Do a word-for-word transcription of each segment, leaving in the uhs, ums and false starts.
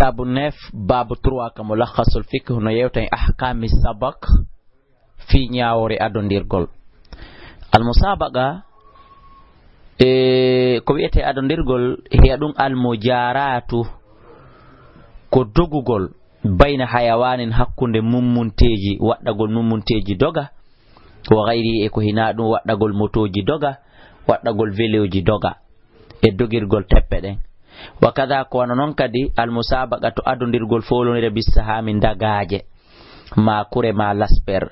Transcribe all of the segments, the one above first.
Kitaabu neuf, baabu trois, ka Mulakhasul Fiqh, no yewta e ahkaami sabaq fii ñaawoore adondirgol. Al musaabaqa, e, ko wiyetee adondirgol, hiya ɗum al mujaaraatu, ko dogugol, bayna hayawaanin, hakkunde mummunteeji, waɗɗagol mummunteeji doga, wa gayri, e ko hinaa ɗum, waɗɗagol motooji doga, waɗɗagol velooji doga, e dogirgol teppe ɗen. Wa kada, ko wano non kadi, al musabaqatu, adondirgol foolondire, bis sahami, ndagaaje, ma kure, ma lasper.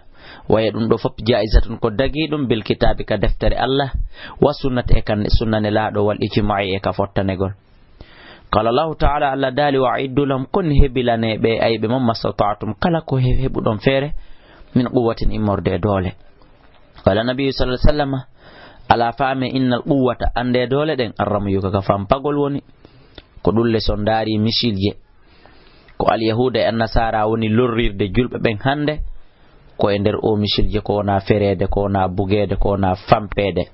Waya ɗum ɗo fof jaa'izatun, ko dagii ɗum, bil kitaabi, ka deftere Allah, wa sunnati, e kan sunna Nelaaɗo, wal ijma'i, e ka fottanegol. Qala Allahu ta'ala, Allah daali, wa a'iddu lahum, kon hebilane ɓe ayɓe mon, mastata'tum, kala ko he-, heɓuɗon feere, min quwwatin, immorde e doole. Qala Nabiyyu sallallahu alaihi wasallam, ala faame, innal quwwata, annde doole ɗen, arramyu, ka fampagol woni, ko ɗum le son daari misilje. Ko Alyahuuda e Annasaara woni lorrirde julɓe ɓen hannde, ko e nder o misilje, ko wona fereede, ko wona bugeede, ko wona fampeede.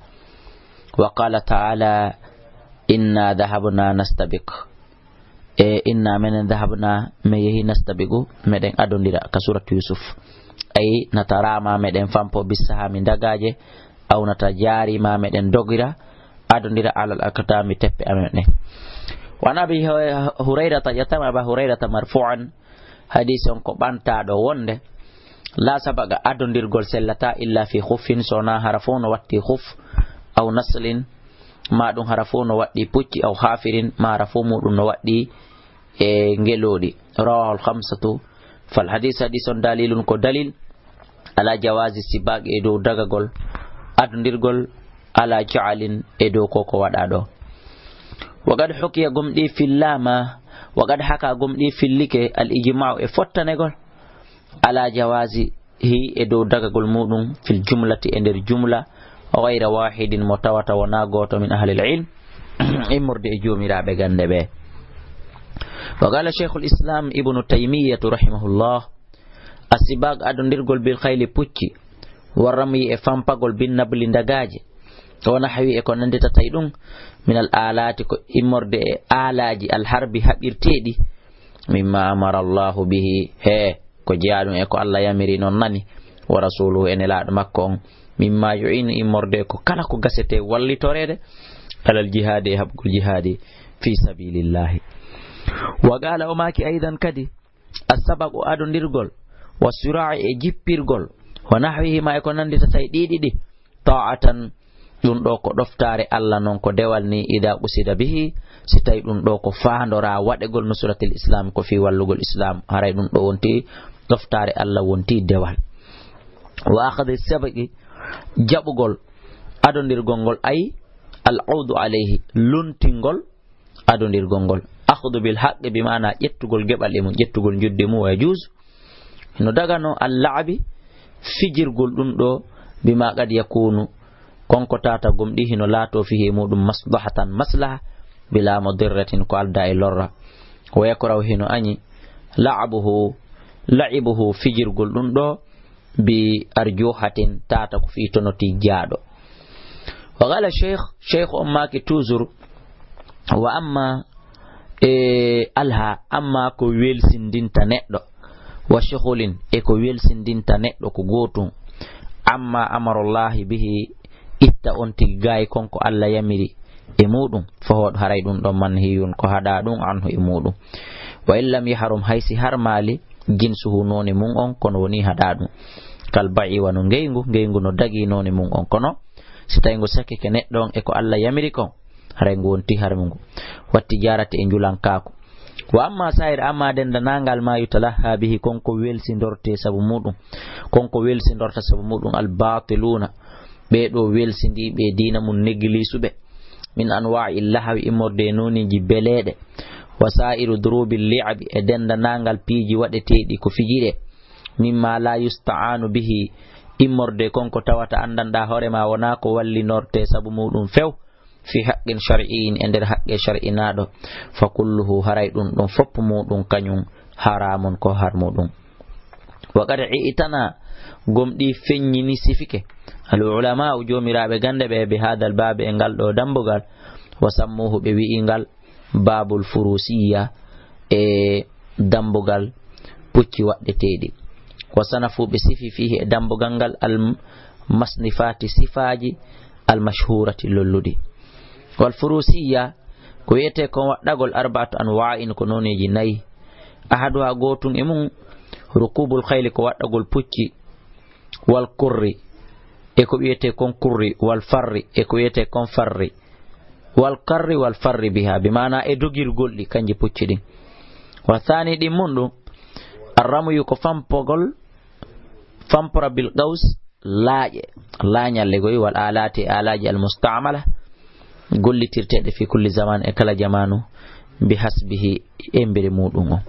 Wa qala ta'ala, inna dhahabna nastabiq. E inna, menen, dhahabna, men yehi, nastabiqu, meɗen adondira, ka suratu Yusuf. Ay, natarama, meɗen fampo, bissahami, ndagaaje, aw natajaarima, meɗen dogira, adondira, alal aktami, teppe amen ɗen. Wa an Abi Hurayrata, ƴettama Aba Hurayrata marfu'an, hadis on ko ɓantaaɗo wonde, la sabaqa, adondirgol sellataa, illa fi khuffin, sona hara fof no watti khuf, aw naslin, ma ɗum hara fof no waɗɗi pucci, aw hafirin, ma hara fof muɗum no waɗɗi e ngelooɗi. Rawahul khamsatu, fal hadis, hadis on dalilun, ko dalil, ala jawazi sibaq, e dow dagagol adondirgol, ala ja'alin, e dow ko ko waɗa ɗo. Wa qad hukiya, gomɗi fillama, wa qad haka, gomɗi fillike, al ijma'u, e fottanegol, ala jawazi hi, e dow dagagol muɗum, fil jumlati, e nder jumla, ghayra wahidin, mo tawata wona gooto, min ahlil ilm, immorde e joomiraaɓe gannde ɓe. Wa qala Shaykhul Islam Ibnu Taymiyyatu rahimahullah, as-sibaq, adondirgol, bil khayli, pucci, wa ramyi, e fampagol, bin nabli, ndagaaje, wa nahwi, e ko nannditata e ɗum, min al alati, ko immorde e alaaji, al harbi, haɓirteeɗi, mimma amara Allahu bihi, he ko jeyaa ɗum e ko Allah yamiri non nani, wa rasuluhu, e nelaaɗo makko on, mimma yu'inu, immorde ko kala ko gasete wallitoreede, alal jihaadi, e haɓgol jihaadi, fi sabilillahi. Wa qala, o maaki aydan kadi, as-sabaqu, adondirgol, wa sira'i, e jippirgol, wa nahwihima, e ko nannditata e ɗiɗi ɗi, ta'atan, ɗum ɗo ko ɗoftaare Allah non, ko dewal ni, ida qusida bihi, si tawi ɗum ɗo ko faandora waɗegol nusratil islam, ko fi wallugol islam, haray ɗum ɗo wonti ɗoftaare Allah, wonti dewal. Wa akhdi sabaqi, jaɓugol adondirgol ngol, ay al audu alayhi, luntingol adondirgol ngol. Akhdu bil haqqi, bi maana ƴettugol geɓal e mum, ƴettugol njudde mum, wa yajuz, no dagano, al la'bi, fijirgol ɗum ɗo, bima qad yakunu, kon ko tata gomɗi hino laato, fihi, e muɗum, maslahatan, maslaha, bila mudirratin, ko alda e lorra. Wa yakrahu, hino añi, la'buhu, la'ibuhu, fijirgol ɗum ɗo, bi arjuhatin, tata ko fii tono tijjaaɗo. Wa qala Cheikh, Cheikh on maaki toujours, wa amma, e, alha, amma ko welsindinta neɗɗo, wa shughulin, e ko welsindinta neɗɗo ko gootum, amma amarullahi bihi, itta on tigi gaay kon ko Allah yamiri e muɗum, fahuwa, haray ɗum ɗon, manhiyun, ko haɗa ɗum, anhu, e muɗum. Wa in lam yahrum, hay si harmaali, jinsuhu, noone mum on, kono woni haɗa ɗum. Kal ba'i, wano ngeyngu, ngeyngu no dagi noone mum on, kono si tawi ngu sakkike neɗɗo on e ko Allah yamiri kon, haray ngu wonti harmingu. Wa tijarati, e njulankaaku. Wa amma sa'ir, amma dendanangal, ma yutalaha bihi, kon ko welsindorte sabu muɗum, kon ko welsindorta sabu muɗum, al batiluna, ɓee ɗo welsindiiɓe e diina mum, negliisuɓe, min anwa'i lahawi, immorde e nooniji beleeɗe, wa sa'iru durubi li'abi, e dendanangal piiji waɗeteeɗi ko fijiree, mimma la yusta'anu bihi, immorde kon ko tawata anndanɗa hoore ma wona ko wallinorte sabu muɗum few, fi haqqin shar'iyyin, e nder haqqe shar'inaaɗo, fa kulluhu, haray ɗum ɗon fof muɗum kañum haramun, ko harmuɗum. Wa qad i'tana, gomɗi feññini, sifike, al ulama'u, joomiraaɓe gannde ɓe, bi hadal baabi, e ngal ɗo dambugal, wa sammuhu, ɓe wi'i ngal babul furusiyya, e dambugal pucci waɗɗeteeɗi. Wa sanafu ɓe sifi fihi e dambugal ngal al masnifaati sifaaji al mashhurati lolluɗi. Wal furusiya ko wiyetee kon waɗɗagol arbaatu anwa'in ko nooneeji nayi. Ahaduha gootun e mum rukubul khayli ko waɗɗagol pucci wal kurri e ko wiyetee kon kurri wal farri e ko wiyetee kon farri wal karri wal farri biha bi maana e dogirgol ɗi kanji pucci ɗin. Wa thani ɗin mun ɗum arramuyu ko fampogol fampora bil qaws laaƴe laañalle goy wal alaati e alaaji al mustaamala gollitirteeɗe fi kulli zaman e kala jamaanu bi hasbihi e mbere muɗum on.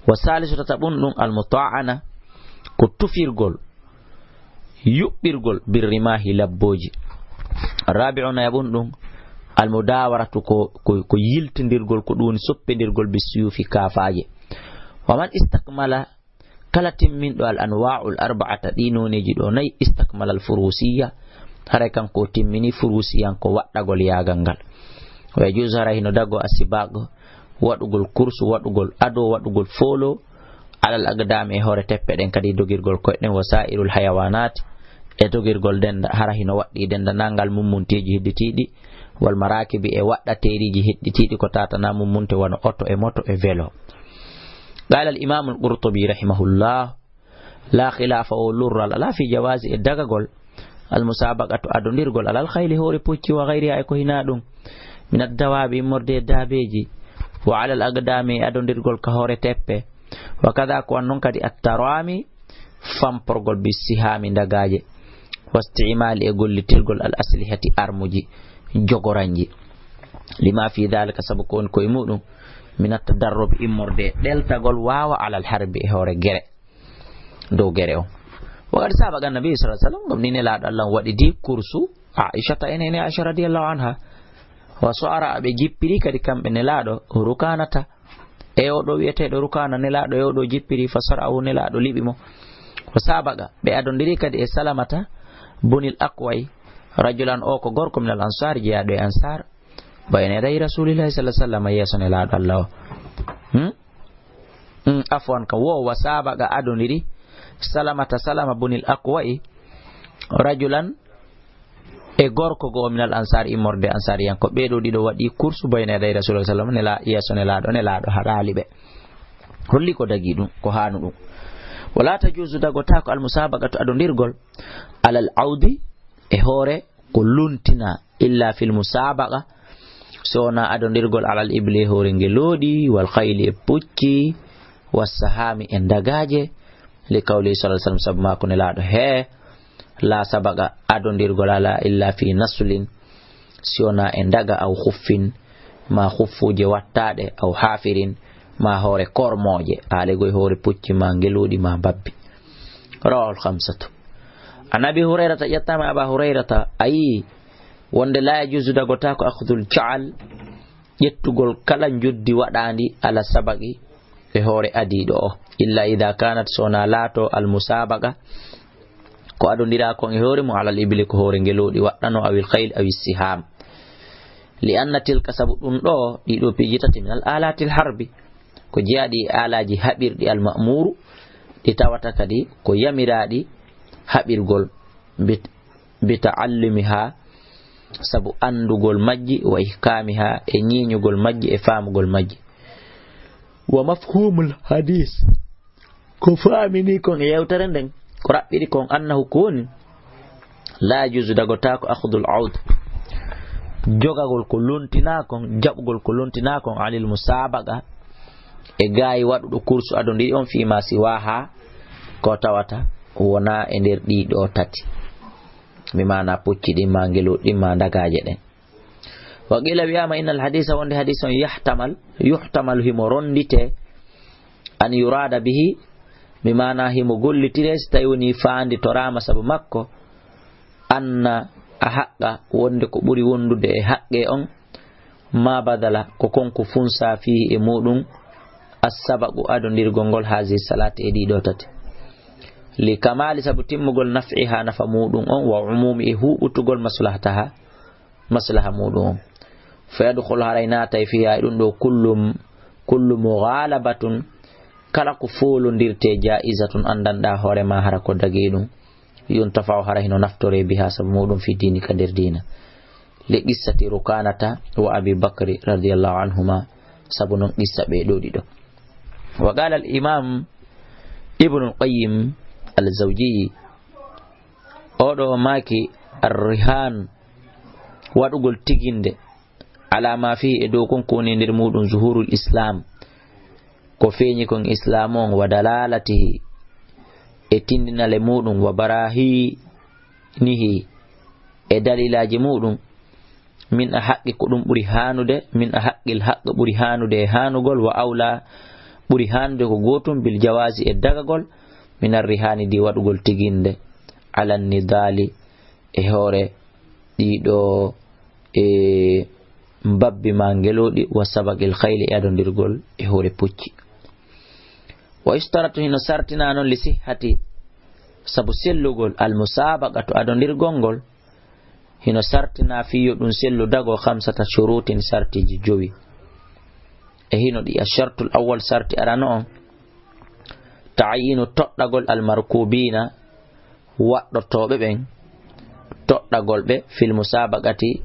Wa salisu tata ɓun ɗum al muta'ana ko tufirgol yuɓɓirgol birrimahi labbooji. Rabi'u nayaɓun ɗum al mudawaratu ko ko ko yiltindirgol ko ɗum woni soppendirgol bi suyufi kaafaaje. Wa man istakmala kala timminɗo al anwa'ul arba'ata ɗi nooneeji ɗo nayi istakmala al furusiya haray kanko o timmini furusiyan ko waɗɗagol yaagal ngal. Wa yajuusu haray hino dago asibaq waɗugol kursu waɗugol ado waɗugol foolo alal aqdami e hoore teppe ɗen kadi dogirgol koyɗe ɗen wa sa'irul hayawanat e dogirgol denda hara hino waɗɗi dendanangal mummunteeji hedditiiɗi wal marakibi e waɗɗateeriiji hedditiiɗi ko tatana mummunte wano oto e moto e velo. Qala al imamu al qurtubi rahimahullah la khilafa o lurral ala fi jawazi e dagagol al musabaqatu adondirgol alal khayli hoore pucci wa ghayriha e ko hina ɗum min ad dawabi immorde e daabeeji wa alal aqdami e adondirgol ka hoore teppe wa kada ko an non kadi at tarami famporgol bi sihami dagaaje wa istimali e gollitirgol al aslihati armuji jogoranji lima fi dhalika sabu ko woni koye muɗum min at tadarrub immorde e ɗeltagol wawa alal harbi e hoore gere dow gere on. Wa qad sabaqa annabi sallallahu alaihi wasallam gam ni nelaaɗo Allah on waɗi di kursu aishata ene ene aisha radiyallahu anha wa su'ara ɓe jippiri kadi kamɓe nelaaɗo rukanata e o ɗo wiyeteeɗo rukana nelaaɗo e o ɗo jippiri fa sara'ahu nelaaɗo liɓi mo. Wa sabaqa ɓe adondiri kadi e salamata bunil akwai rajulan o ko gorko min al ansar jeyaaɗo e ansar bayna yaday rasulillahi sallallahu alaihi wasallam yeeso nelaaɗo Allah o. Hmm? Mm, afwan ka wo wa sabaqa adoniri salamata salama bunil akwa'i rajulan e gorko go minal ansar immorde ansariyan ko ɓeɗo ɗiɗo waɗi kursu bayna yaday rasulullah sallam nela yeeso nelaɗo nelaɗo haɗali ɓe holli ko dagi ɗum ko hanu ɗum. Wala tajuzu dagotako almusabaqatu adondirgol alal audi e hoore ko luntina illa fil musabaqa so wona adondirgol alal ibli e hoore ngelooɗi wal khayli e pucci was sahami e dagaje li qawli sallallahu alaihi wasallam sabu mako nelaɗo he la sabaqa adondirgol ala illa fi naslin si wona e daga aw khuffin ma khuffuuje wattaɗe aw hafirin ma hoore kormoje alegol hoore pucci ma ngelooɗi ma babbi. Rawahul khamsatu. An abi hurairata ƴettama aba hurairata ayi wonde la yajuzu dagotako akhdhul ja'al ƴettugol kala njoddi waɗaandi ala sabaqi e hoore adiiɗo o illa ida kanat so wona laato al musabaqa ko adondira kon e hoore mum alal ibli ko hoore ngelooɗi waɗɗano awil khayl awis siham. Li anna tilka sabu ɗum ɗo ɗiɗo piiji tati min al alatil harbi ko jeyaɗi e alaji haɓirɗi al ma'muru ɗi tawata kadi ko yamiraɗi haɓirgol bi ta'allumiha sabu anndugol majji wa ihkamiha e ñiiñugol majji e faamugol majji. Wa mafhumul hadis ko faamini kon e yewtere nden ko raɓɓiri kon annahu ko woni la yajuzu dagotako akhdul aud jogagol ko lontina kon jaɓugol ko lontina kon anil musabaqa e gaayi waɗuɗo kursu adondiri on fima siwaha ko tawata wona e nder ɗiɗo tati mi mana pucci ɗin ma ngeluɗi ɗin ma dagaje ɗen. Wa qila wiyama innal hadisa wonde hadis on yahtamal yuhtamalu himo rondite an yurada bihi mi mana himo gollitire si tawi woni fandi torama sabu makko anna a haqqa wonde ko ɓuri wondude e haqqe on ma badala ko konko funsa fihi e muɗum assabaqu adondirgol ngol hazi salati e ɗiɗo tati li kamali sabu timmugol naf'iha nafa muɗum on wa umumi e huɓutugol maslahataha maslaha muɗum on. Fa yadkhulu haray natay fiha e ɗum ɗo kullum kullu mughalabatun, kala ko foolondirte, jaa'izatun, anndanɗaa hoore ma hara ko dagii ɗum, yuntafa'u, hara hino naftoree biha sabu muɗum fi diini ka nder diina. Li qissati Rukanata wa Abi Bakri radiyallahu anhuma, sabu non qissa ɓe ɗo ɗiɗo. Wa qala al imam Ibnul Qayyim al Zawji, oɗo maaki, arrihan, waɗugol tiginde, ala ma fihi, e dow kon ko woni e nder muɗum, zuhurul islam, ko feeñi kon islam on, wa dalalatihi, e tindinale muɗum, wa barahinihi, e dalilaaji muɗum, min a haqqi, ko ɗum ɓuri haanude, min a haqqil haqq, ɓuri haanude e haanugol, wa awla, ɓuri haanude ko gootum, bil jawazi, e dagagol, min arrihani, di waɗugol tiginde, ala nidali, e hoore ɗiɗo e mbabbi ma ngelooɗi, wa sabaqil khayli, e adondirgol e hoore pucci. Wa yushtaratu, hino sartina non, li sihhati, sabu sellugol, al musabaqatu, adondirgol ngol, hino sartina fii yo ɗum sellu dago, khamsata shurutin, sartiji jowi. E hino ɗi, ashartul awwal, sarti arano on, ta'yinu, toɗɗagol, al markubina, waɗɗotooɓe ɓen, toɗɗagol ɓe, fil musabaqati,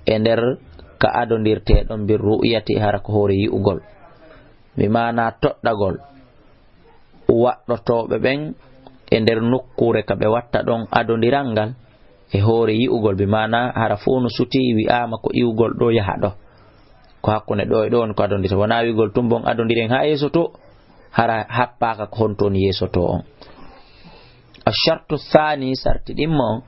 e nder ka adondirte ɗon, bir ru'yati, hara ko hoore yi'ugol. Bi maana toɗɗagol waɗɗotooɓe ɓen e nder nokkuure ka ɓe watta ɗon adondiral ngal e hoore yi'ugol, bi maana hara fof no sutii, wi'aama ko iwgol ɗo yaha ɗo, ko hakkunde ɗo e ɗo woni ko adondirta. Wonaa wi'gol tun bon adondiren haa yeeso to, hara happaaka ko honto woni yeeso to on. Ashartu thani, sarti ɗimmo on,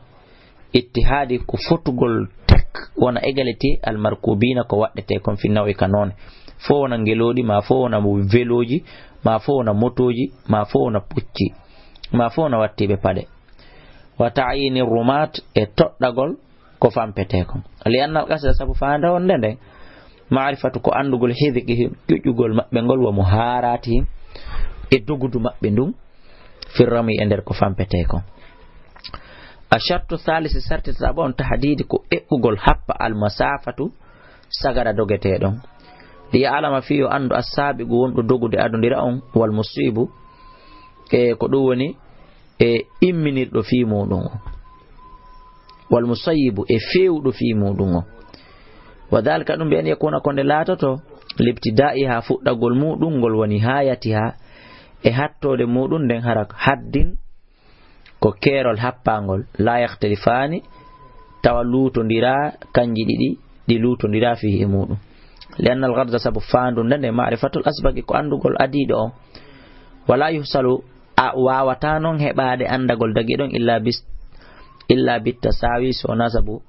ittihaadi, ko fotugol tek, wona égalité, almarkubiina, ko waɗɗetee kon, fi nawi, ka noone. Fof wona ngelooɗi, ma fof wona velooji, ma fof wona motooji, ma fof wona pucci, ma fof wona wattiiɓe paɗe. Wa ta'yini rumaat, e toɗɗagol ko fampetee kon. Li annal qasda, sabu faande wonde nden, ma'rifatu, ko anndugol, hidqihim, ƴuƴƴugol maɓɓe ngol, wa muharatihim, e dogudu maɓɓe ndun, fi rami, e nder ko fampetee kon. Ashartu thalisi, sarti tataɓo on, tahdidi, ko eɓɓugol happa, al masafatu, sagara dogetee ɗon. Li ya'lama, fii yo anndu, assaabiqu, wonɗo dogude adondira on, wal musibu, e ko ɗum woni e imminirɗo fii muɗum on, wal musayyibu, e feewuɗo fii muɗum on. Wa dhalika, ɗum bi an yakuna, ko nde laatoto, libtida'iha, fuɗɗagol muɗum ngol, wa nihayatiha, e hattoode muɗum nden, hara haddin ko keerol happangol, la yakhtalifani, tawa luutondiraa, kanji ɗiɗi ɗi luutondiraa fii e muɗum. Li annal gharda, sabu faandu nden e ma'rifatul asbaqi, ko anndugol adiiɗo on. Wala yuhsalu, a waawataa non heɓaade anndagol dagi ɗon, illa bis, illa bittasawi, so wonaa sabu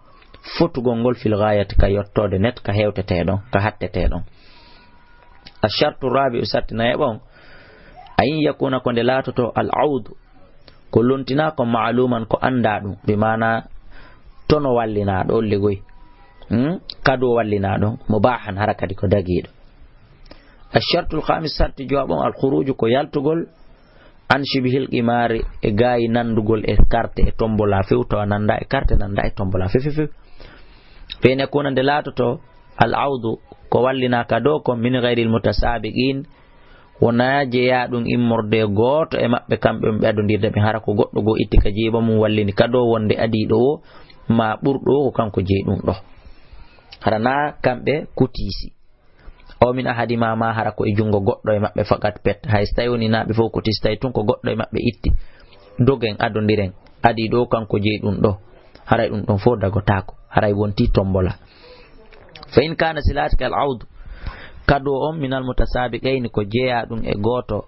fotugol ngol, fil ghayati, ka yottoode net, ka hewtetee ɗon, ka hattetee ɗon. Ashartu rabi'u, sarti nayaɓo on, an yakuna, ko nde laatoto, al awdu, ko lontinaa ko, ma'luman, ko anndaa ɗum, bi maana tono wallinaa ɗo, ligoy, hmm? Kado wallinaa ɗo, mubahan, hara kadi ko dagiiɗo. Ashartul khamis, sarti jowaɓo on, al khuruju, ko yaltugol, an shibhil qimari, e gaayi nanndugol e karte e tombola few, tawa nannda e karte, nannda e tombola few, few, few. Feen yakuna, nde laatoto, al awdu, ko wallinaa kado ko, min ghayril mutasabiqin, wonaa jeyaa ɗum immorde gooto e maɓɓe, kamɓe ɓe adondirde ɓe, hara ko goɗɗo goo itti ka jeeba mum wallini kado wonde adiiɗo o, ma ɓurɗo o, ko kanko jeyi ɗum ɗo. Hara naa kamɓe kutiisi. Aw min ahadima, ma hara ko e junngo goɗɗo e maɓɓe fakat pet. Hay so tawi woni naa ɓe fof kutiisi, tawi tun ko goɗɗo e maɓɓe itti. Dogen, adondiren. Adii ɗo, kanko jeyi ɗum ɗo. Haray ɗum ɗon fof dagotaako. Haray wontii tombola. Fa in kana, si laatike al awdu, kado on, min al mutasabiqayni, ko jeyaa ɗum e gooto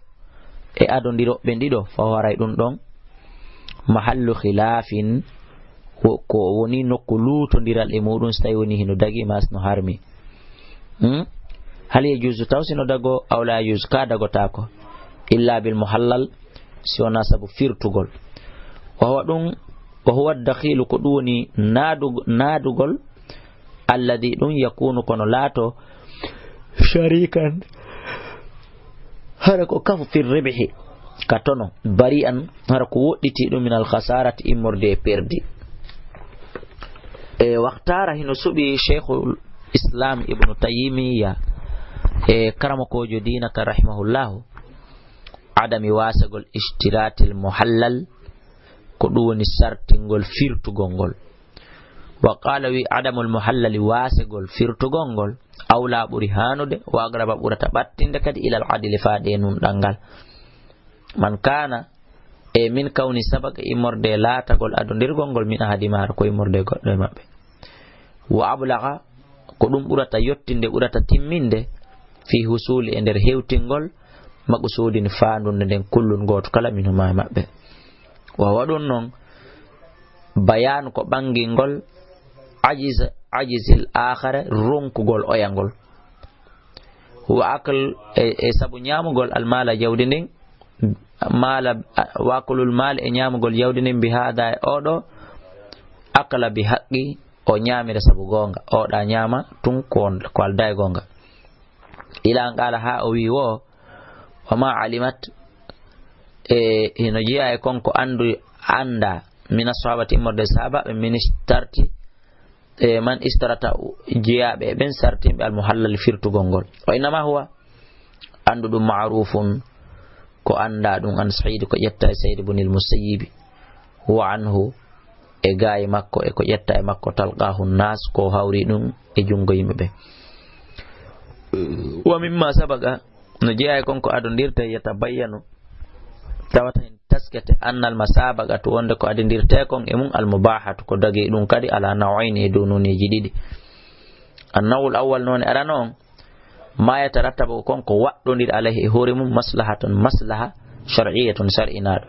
e adondirooɓe ɓen ɗiɗo, fa haray ɗum ɗon mahallu khilafin, ko, ko woni nokku luutondiral e muɗum, so tawi woni hino dagi, ma si no harmi. Hmm? Hal yajuzu, taw si no dago, aw la yajuzu, ka dagotaako, illa bil muhallal, si wonaa sabu firtugol. Wa huwa ɗum, wa huwa dakhilu, ko ɗum woni naadu-, naadugol, alladhi, ɗum, yakunu, kono laato, sharikan, hara ko kafu, fi ribhi, ka tono, bari'an, hara ko woɗɗitii ɗum, min al khasarati, immorde e perdi. E waktara, hino suɓi Sheikhul Islam Ibnu Taymiyya, E karamokoojo diina ka rahimahullahu, adami wasagol ishtiratil muhallal, ko ɗum woni sartingol firtugol ngol. Wa qala wi adamul muhallali wasagol firtugol ngol, awla ɓuri hanude, wa agraba ɓurata ɓattinde kadi ilal adili faade e nunɗal ngal. Man kana e min kawni sabaka immorde laatagol adondirgol ngol min ahadi maara ko immorde goɗɗo e maɓɓe. Wa ablaga ko ɗum ɓurata yottinde, ɓurata timminde, fi husuli e nder hewtingol, maqsudin faandunde nden kullun gooto kala min huma e maɓɓe. Wa waɗun noon, bayaanu ko ɓangingol, ajiz, ajizil aakhara, ronkugol oyangol. Wa akl, e, e sabu ñaamugol almaala jawdi ndin, maala, wa aklul maal e ñaamugol jawdi ndin bi haada e oɗo, akla bi haqqi, o ñaamira sabu goonga, oɗa ñaama tun ko, ko alda e goonga. Ila an qala ha o wi wo, wa ma alimat, e hino jeeya e kon ko anndu, annda, min ashabati immorde sahabaɓe, min istarti, e man istarata jeeyaɓe e ɓen sartinɓe almuhallal firtugol ngol. Wa innama huwa, anndu ɗum ma'rufun, ko annda ɗum an Sa'id, ko ƴetta e Sa'id ibn al-Musayyib, wa anhu, e gaayi makko, e ko ƴetta e makko, talqahu nas, ko hawri ɗum e junngo yimɓe ɓe. Wa mimma sabaqa, no jeeya e kon ko adondirta, yatabayyanu, tawata hen taskete, annal masabaqatu, wonde ko adondirte kon e mum, al mubahatu, ko dagi ɗum kadi, ala naw'ayni, e dow noneeji ɗiɗi. An naw'ul awwal, noone arano on, ma yatarattabu, ko kon ko waɗɗondiri alayhi e hoore mum, maslahatun, maslaha, shar'iyyatun, shar'inaaɗo.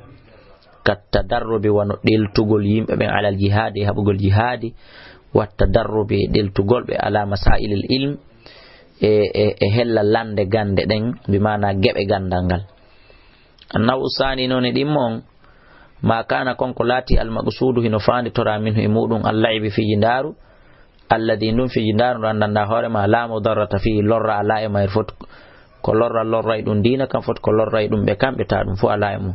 Kat tadarrubi, wano ɗeltugol yimɓe ɓen alal jihaadi, e haɓugol jihaadi, wa tadarrubi, e ɗeltugol ɓe ala masaa'ilil ilm, e, e, e hella lande gande ɗen, bi maana geɓe gandal ngal. Annawu saani noon e ɗimmo on, ma kana kon ko laati al maqsuudu hino faanditora minhu e muɗum al la'ibi fijindaaru, alladhi ndun fijindaaru ndu anndanɗa hoore ma la mudarrata fihi lorra ala e mayr fot ko lorra lorra e ɗum diina kan fot ko lorra e ɗum ɓe kamɓe ta ɗum fof ala e mum.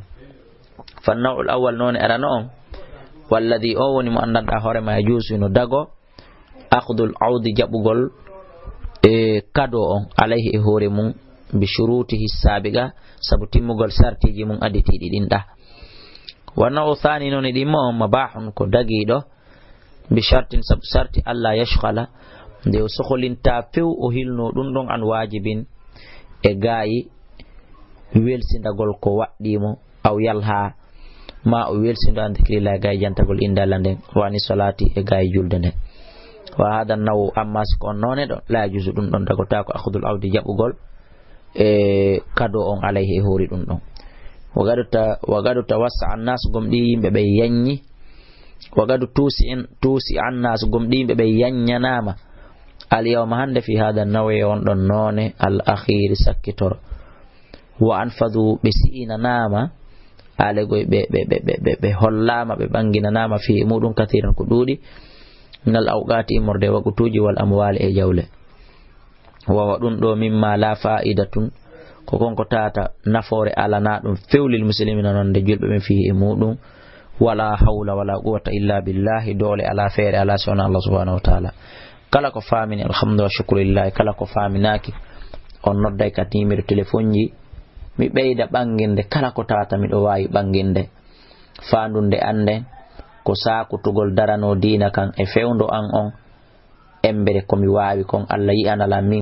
Fannaw'ul awwal noone arano on, walladhi o woni mo anndanɗa hoore ma e juusu hino dago, akhdul awdi jaɓugol e kado on alayhi e hoore mum bi shurutihi sabiqa sabu timmugol sartiji mum aditiɗi ɗin ɗa. Wa naw'u thani noone ɗimmo on mabahun ko dagiɗo bi shartin sabu sarti alla yashghala nde o soholinta few o hilno ɗum ɗon an wajibin e gaayi welsindagol ko waɗɗimo aw yalha ma o welsindo an dhikrillahi gaayi jantagol innde alla nden wa ani salati e gaayi julde nden. Wa hada nawu amma si ko on noone ɗon la yajuzu ɗum ɗon dagotako akhdul awdi jaɓugol e kado on alayhi e hoori ɗum ɗon. Wa gadu ta-, wa gadu tawassa annas gom ɗi yimɓe ɓe yanyi. Wa gadu tuusi en, tuusi annas gom ɗi yimɓe ɓe yanyanama. Al yawma hande fi hada nawe on ɗon noone al akhiri sakkitoro. Wa anfadu ɓe si'inanama. Ale goy ɓe, ɓe, ɓe, ɓe, ɓe, ɓe hollama, ɓe ɓanginanama fi muɗum kathiran ko ɗuuɗi. Minal awqati immorde waqutuji wal amwali e jawle. Wawa ɗum ɗo mimma la fa'ida tun, ko kon ko tata nafoore alana ɗum fewlil muslimina noon nde julɓe ɓen fihi e muɗum. Wala hawla wala quwwata illa billahi, doole ala feere ala sona Allah subhanahu wa ta'ala. Kala ko famini alhamdu wa shukru lillahi, kala ko faminaki on nodday ka numéro téléphone ji. Mi ɓeyda ɓanginde kala ko tata miɗo wawi ɓanginde. Fandunde ande ko sakutugol darano diina kan e fewndo an on. Embere ko mi wawi kon Allah yi'anala min.